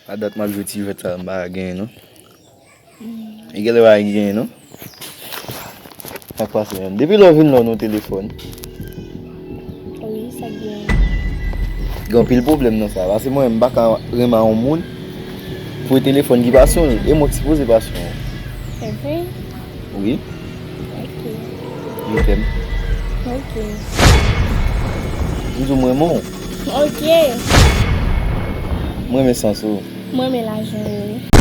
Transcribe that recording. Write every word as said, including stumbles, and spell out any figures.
A dat m ap jwe ti jwèt sa, m pa genyen non. E genlè pa genyen non. Sa k pase menm? Depi lè w vin la w nan telefòn. Wi, sa k genyen? Gen anpil pwoblèm nan sa. Paske mwen menm m pa ka renmen yon moun pou e telefòn ki pa sonje. E mwen k sipoze pa sonje. Se vre? Wi. Ok. Je t'aime. Ok. M di w m renmen w. Ok. M renmen sans ou. M renmen lajan ou.